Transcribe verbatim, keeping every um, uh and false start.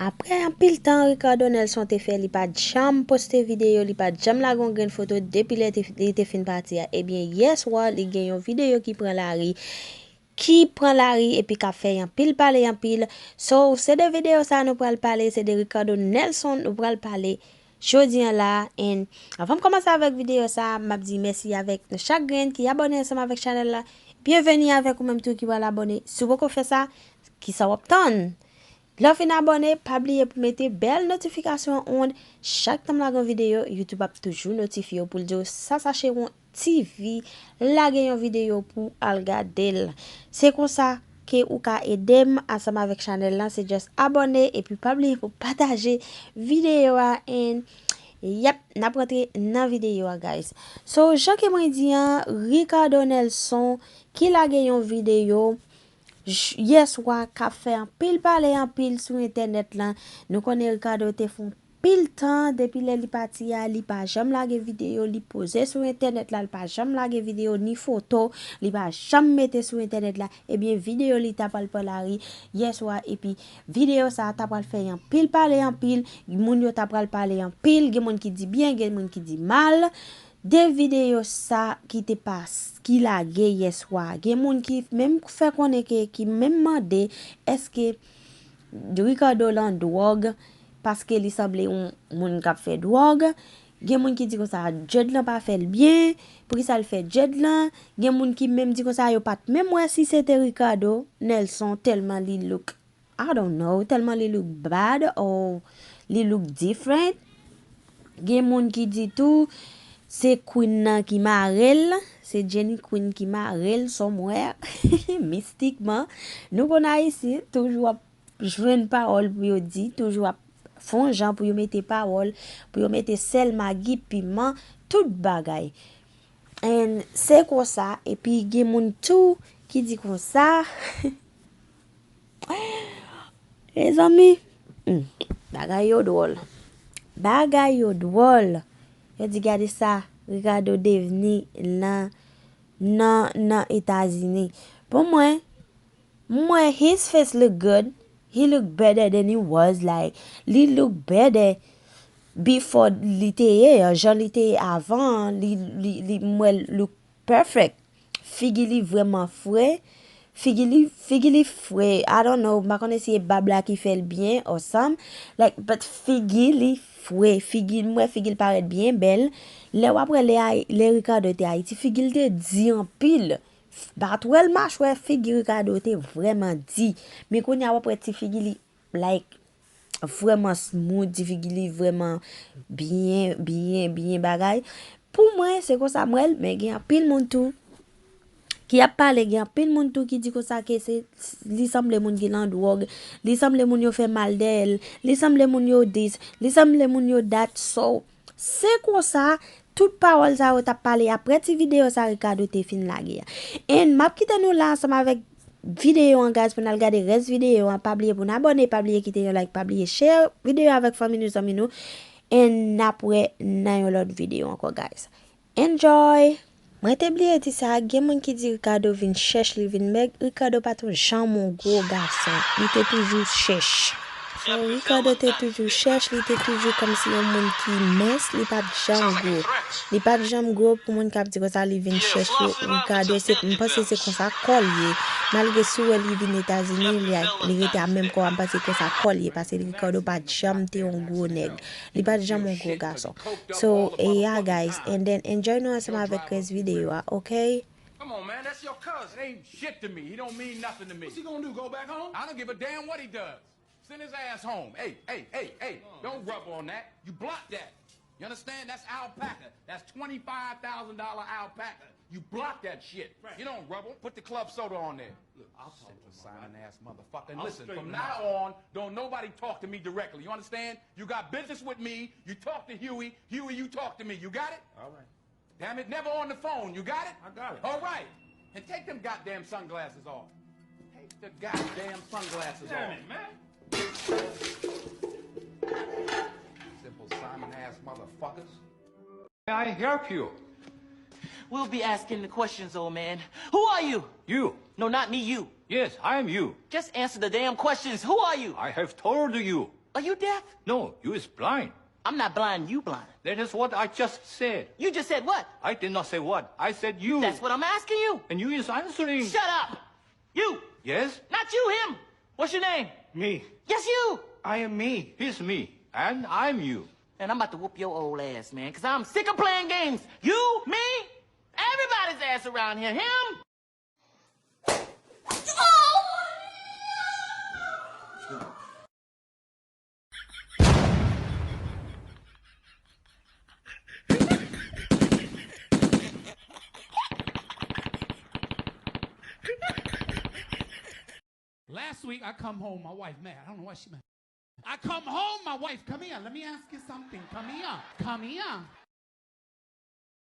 Apre anpil tan Ricardo Nelson te fè, li pa t janm poste videyo, li pa t janm lage yon grenn foto depi lè te, li te fin pati a. Ebyen, yè swa, li gen yon videyo ki pran lari, ki pran lari epi k ap fè anpil pale anpil. So, se de videyo sa nou pral pale, se de Ricardo Nelson nou pral pale jodi an la. And avan m kòmanse avèk videyo sa, m ap di mèsi avèk nou chak grenn ki abòne ansanm avèk chanèl la. Byenveni avèk ou menm tou ki pral abòne. Si w poko fè sa, kisa w ap tann? Lè w fin abòne, pa bliye pou mete bèl notifikasyon an on. Chak tan m lage yon videyo, YouTube ap toujou notifye w pou l di w sa Sacha Won T V lage yon videyo pou al gade l. Se konsa ke ou ka ede m ansanm avèk chanèl lan, se just abòne epi pa bliye pou pataje videyo a. And yep, n ap rantre nan videyo a, guys. So, jan ke mwen di an, Ricardo Nelson ki lage yon videyo j- yè swa k ap fè anpil pale anpil sou entènèt lan. Nou konnen Ricardo te fè anpil tan depi lè li pati a, li pa janm lage videyo, li poze sou entènèt la, li pa janm lage videyo ni foto, li pa janm mete sou entènèt la. Ebyen, videyo li ta pral pran lari yè swa, epi videyo sa ta pral fè anpil pale anpil, moun yo ta pral pale anpil, gen moun ki di byen, gen moun ki di mal. De videyo sa ki te pas, ki lage yè swa. Gen moun ki menm fè konnen ke, ki menm mande, èske Ricardo lan dwòg, paske li sanble yon moun k ap fè dwòg. Gen moun ki di konsa, Jade lan pa fè l byen, poukisa l fè Jade lan? Gen moun ki menm di konsa, yo pa t menm wè si se te Ricardo Nelson tèlman li look, I don't know, tèlman li look bad or li look different. Gen moun ki di tou, se Queen nan ki mare l, se Jenny Queen ki mare l somewhere, mistikman. Nou konn Ayisyen, toujou ap jwenn pawòl pou yo di, toujou ap fè yon jan pou yo mete pawòl, pou yo mete sèl, magi, piman, tout bagay. And se konsa, epi gen moun tou ki di konsa, mezanmi, hmm, bagay yo dwòl. Bagay yo dwòl. Yo di, gade sa Ricardo devni nan, nan, nan Etazini. Pou mwen, mwen, his face look good. He look better than he was. Like, li look better before li te ye an, jan li te ye avan an, li, li, li, mwen, look perfect. Figi li vrèman fre. Figi li, figi li fre. I don't know, m pa konnen si e bab la ki fè l byen or something. Like, but figi li fre. Figi, m wè figi l parèt byen bèl. Lè w ap wè lè Ay-, lè Ricardo te Ayiti, figi l te di anpil. Batwèl machwè, figi Ricardo te vrèman di. Men kounye a w ap wè ti figi li, like, vrèman smooth, ti figi li vrèman byen, byen, byen bagay. Pou mwen, se konsa m wè l, men gen anpil moun tou ki ap pale, gen anpil moun tou ki di konsa ke se, li sanble moun ki nan dwòg, li sanble moun yo fè mal dèyè l, li sanble moun yo this, li sanble moun yo that. So, se konsa, tout pawòl sa yo t ap pale apre ti videyo sa Ricardo te fin lage a. And m ap kite nou la ansanm avèk videyo an, guys, pou n al gade rès videyo an. Pa bliye pou n abòne, pa bliye kite yon like, pa bliye share videyo avèk fanmi nou, zanmi nou. And n ap wè nan yon lòt videyo ankò, guys. Enjoy! Mwen te bliye di sa, gen moun ki di Ricardo vin chèch, li vin mèg. Ricardo pa t janm yon gwo gason. Li te toujou chèch. So, Ricardo te toujou chèch, li te toujou kòmsi yon moun ki mens, li pa t janm gwo. Li pa t janm gwo pou moun k ap di konsa li vin chèch yo. Ricardo, se, m panse se konsa kò l ye. Malgre si w wè li vin Etazini, li, li rete a menm kò a, m panse konsa kò l ye, paske Ricardo pa t janm te yon gwo nèg. Li pa t janm yon gwo gason. So, yeah, guys, and then enjoy nou ansanm avèk rès videyo a, ok? Come on, man, that's your cousin. It ain't shit to me. He don't mean nothing to me. What's he gonna do, go back home? I don't give a damn what he does. Send his ass home. Hey, hey, hey, hey, don't rub on that. You block that. You understand? That's alpaca. That's twenty-five thousand dollar alpaca. You block that shit. You don't rub him. Put the club soda on there. Look, I'll talk to him, all right? Simon ass motherfucker. And listen, from now on, don't nobody talk to me directly. You understand? You got business with me. You talk to Huey. Huey, you talk to me. You got it? All right. Damn it, never on the phone. You got it? I got it. All right. And take them goddamn sunglasses off. Take the goddamn sunglasses off. Damn it, man. Simple Simon ass motherfuckers. May I help you? We'll be asking the questions, old man. Who are you? You. No, not me, you. Yes, I am you. Just answer the damn questions. Who are you? I have told you. Are you deaf? No, you is blind. I'm not blind, you blind. That is what I just said. You just said what? I did not say what. I said you. That's what I'm asking you. And you is answering. Shut up! You! Yes? Not you, him! What's your name? Me. Yes, you! I am me. He's me. And I'm you. And I'm about to whoop your old ass, man, because I'm sick of playing games. You, me, everybody's ass around here. Him! Last week I come home, my wife mad. I don't know why she mad. I come home, my wife, come here. Let me ask you something. Come here. Come here.